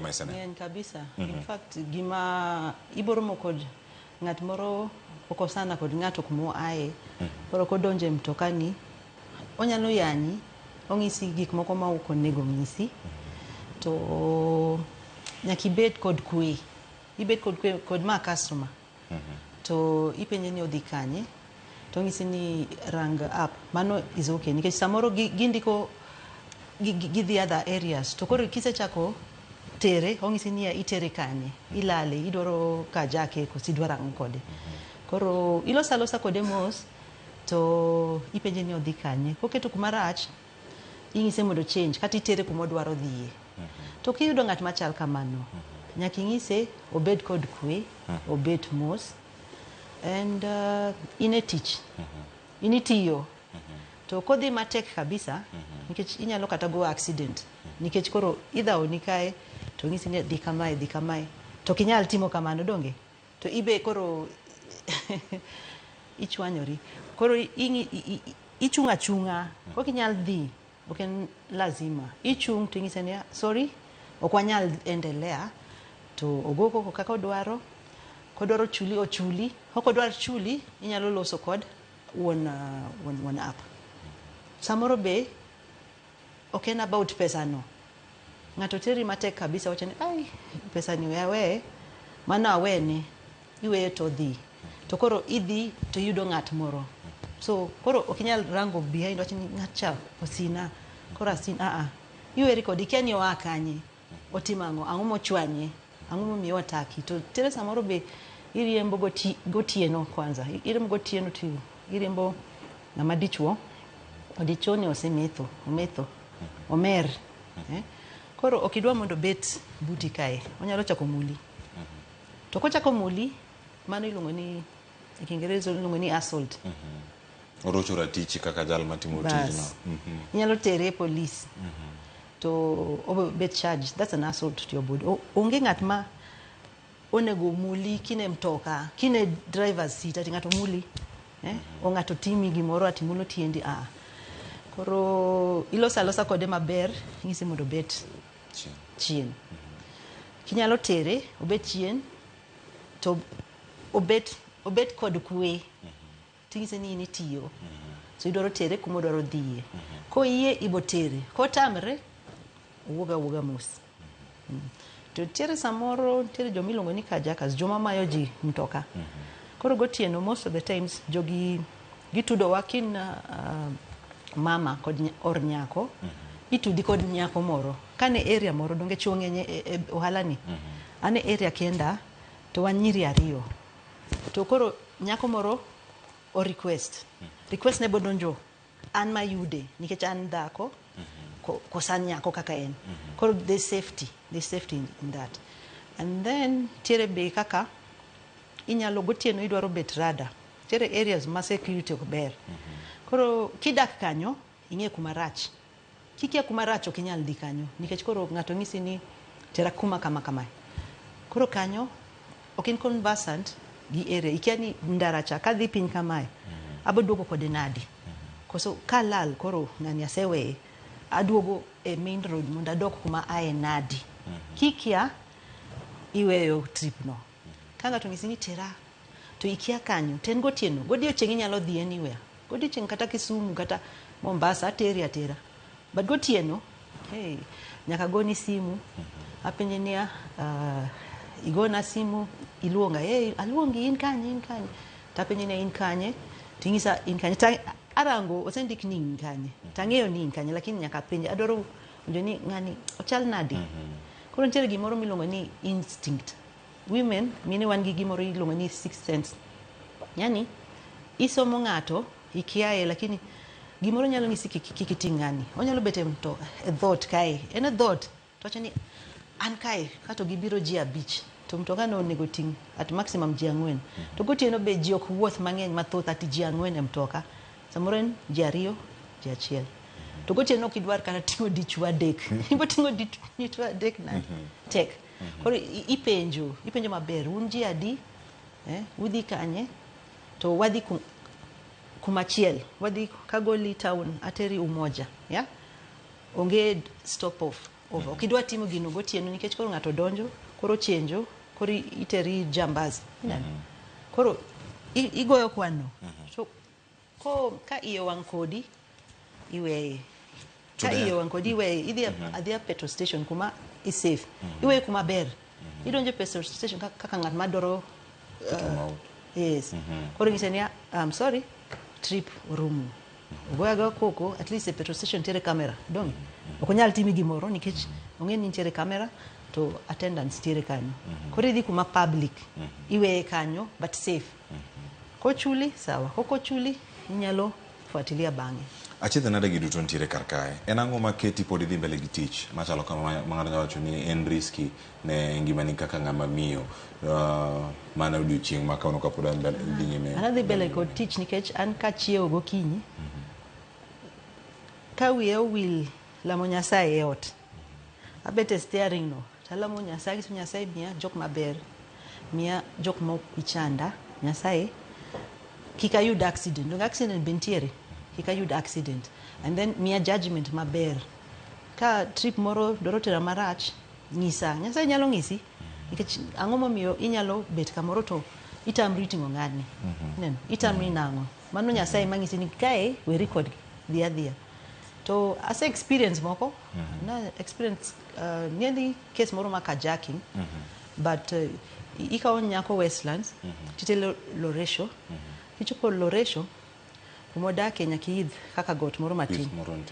kama iseneno? Ng'eny kabisa. In fact, gima iboromo kod ng'at moro okosana kod ng'ato kuma oaye, koro kodonjo e mtokani, onyalo yanyi, ong'isi gik moko ma ok onego ng'isi, to nyaka ibed kod kwe. Ibed kod kwe kod ma customer. To ipenje ni odhi kanye, to ong'isi ni rang app. Mano is okay, nikech samoro gindiko gidhi other areas, to koro kisechako tere, ong'isi ni itere kanye, ilale, idwaro kajake koso idwaro ang'o kode. Koro iloso alosa kode mos, to ipenje ni odhi kanye. Koketo kuma rach, ing'ise mondo change kata itere kuma odwaro dhiye. To kiyudo ng'at machal kamano, nyaka ing'ise obed kod kwe, obet mos, and in e tich, in itiyo. To kodhi matek kabisa, nikech inyalo kata go accident, nikech koro idhawo kae, to ng'isi ni dhi kamae, dhi kamae, to ok inyal timo kamano, donge? To ibe koro ichwanyori. Koro ichung' achung'a, ok inyal dhi, ok en lazima. Ichung' to ing'ise ni, "Sorry, ok wanyal endelea," to ogo koko kaka odwaro. Kodwaro chuli, ochuli. Ok odwar chuli, inyalo loso kod wuon app. Samoro be ok en about pesa no. Ng'ato teri matek kabisa, wacho ni, "Ai, pesa ni we aweye," mano awene, iweye to odhi. To koro idhi to iyudo ng'at moro. So koro ok inyal rango behind, wacho ni ng'at cha osina, koro asin a a. Iweri kode, ikia ni oa kanye, otimo ang'o, ang'o mochwanye, ang'o momiyo otaki. To tere samoro be iriembo gotieno kwanza, iriembo gotieno to iriembo ng'ama dichuo, dichuo ni osemetho, ometho, omer. Eh? Koro ok idwa mondo obet buti kae, onyalo chako muli. To kochako muli, mano iluongo ni, e Kiingereza iluongo ni assault. Orocho ratichi kaka jal matimo tijno. Bas. Inyalo tere e police. To obo bet charged. That's an assault to your body. Onge ng'at ma onego muli kine mtoka, kine driver's seat, ati ng'ato muli. Eh? O ng'ato timi gimoro, ati mulo tiendi. Ah. Koro iloso alosa kode maber, ing'ise mondo obet chien. Chien. Kinyalo tere, obet chien, to obet kod kwe. Ting'ise ni in itiyo. So idwaro tere kuma odwaro dhiye. Koyie, ibo tere. Kotamre, owuog awuoga mos. To nitiere samoro, nitiere joma iluongo ni carjackers, joma mayo ji mtoka. Koro gotieno, most of the times, jogi gitudowa kin mama kod or nyako, itudi kod nyako moro. Kane area moro, donge chuo ng'eny e ohala ni. An e area kenda, to wan nyiri ariyo. To koro nyako moro o request. Request ne bodonjo an mayude nikech an dhako koso an nyako kaka en. Koro there's safety in that. And then tiere be kaka inyalo gotieno idwaro bet rada. Nitiere areas ma security ok ber. Koro kidak kanyo, ing'e kuma rach. Kikia kuma rach, ok inyal dhi kanyo nikech koro ng'ato ng'isi ni tera kuma kama kamae. Koro kanyo ok in conversant gi area, ikia ni ndara cha kadhi piny kamae, abo duogo kode nadi? Koso kalal, koro ng'ani aseweye, aduogo e main road mondo adog kuma aye nadi? Kikia, iweyo trip no. Ka ng'ato ong'isi ni tera, to ikia kanyo, to en gotieno, godiochieng' inyalo dhi anywhere. Godiochieng' kata Kisumu kata Mombasa ateri atera. But gotieno, hey, nyaka goni simu, apenje niya, igona simu, iluonga, hey, aluongi, in kanye, in kanye? Tapenje niya, in kanye? Ting'isa in kanye? Ta arango, osendik ni in kanye. Tang'eyo ni in kanye, lakini nyaka apenje, adwaro winjo ni ng'ani ochal nadi? Koro nitiere gimoro miluongo ni instinct. Women, mine wan gi gimoro iluongo ni sixth sense. Yani, isomo ng'ato, ikiaye, lakini gimoro nyalo nyisi kik iting' ng'ani. Onyalo bet e mto, e dhoot kae. En e dhoot, to wacho ni an kae, kato gibiro ji abich. To mtoka no onego ting' at maximum ji ang'wen. To gotieno be ji ok wuoth mang'eny mathoth ati ji ang'wen e mtoka. Samoro en ji ariyo, ji achiel. To gotieno ok idwar kata ting'o dichuo adek. Ibo ting'o dichuo adek nade? Tek. Koro ipenjo maber, un ji adi? Eh, udhi kanye? To wadhi kumachiel, wadhi kagoli town ateri Umoja, yeah? Onge stop off. Over. Ok idwa timo gino gotieno nikech koro ng'ato donjo, koro chenjo, koro iteri jambaz. Ineno? Koro igoyo kwano. So ko ka iye wang' kodi, iweye. To Ka ber. iye wang' kodi, iweye. Idhi adhiya petrol station kuma i safe. Iweye kuma ber. Idonjo e petrol station kaka ng'at madwaro. Keto mauta. Yes. Koro ng'ise ni, "I'm sorry, trip orumo." Ogoyo agoya koko, at least e petrol station nitiere camera. Dong'. Ok onyal timi gimoro nikech ong'e ni nitiere camera to attendance nitiere kanyo. Koro idhi kuma public. Iweye kanyo but safe. Kochuli, sawa. Kokochuli, inyalo fuatilia bang'e. Achiedh nade gi duto nitiere kar kae. En ang'o maketi pod idhi mbele gi tich machalo kama ma ng'ato nyalo wacho ni en risky ne ngimani kaka ng'ama miyo mana odiochieng' ma kawuono kapod an mbele dhi nyime? An adhi mbele kod tich nikech an kachiewo gokinyi, ka wiya owil lamo Nyasaye e ot, abet e steering no, talamo Nyasaye, agiso Nyasaye miya jok maber, miya jok mok ichanda, Nyasaye kik ayud accident. Donge accident be nitiere? Kik ayud accident. And then miya judgment maber. Ka trip moro dwaro tera marach, nyisa. Nyasaye nyalo ng'isi. Nikech ang'o momiyo inyalo bet kamoro to itamri ting'o ng'ani. Ineno? Itamri nang'o? Mano Nyasaye mang'isi ni kae weri kodgi, dhi adhiya. To ase experience moko, na experience nearly case moro ma carjacking, but ikawo nyako Westlands, titelo Loresho, kichopo Loresho, kuma odake nyaka iidh kaka got moro matin. Moro nitie.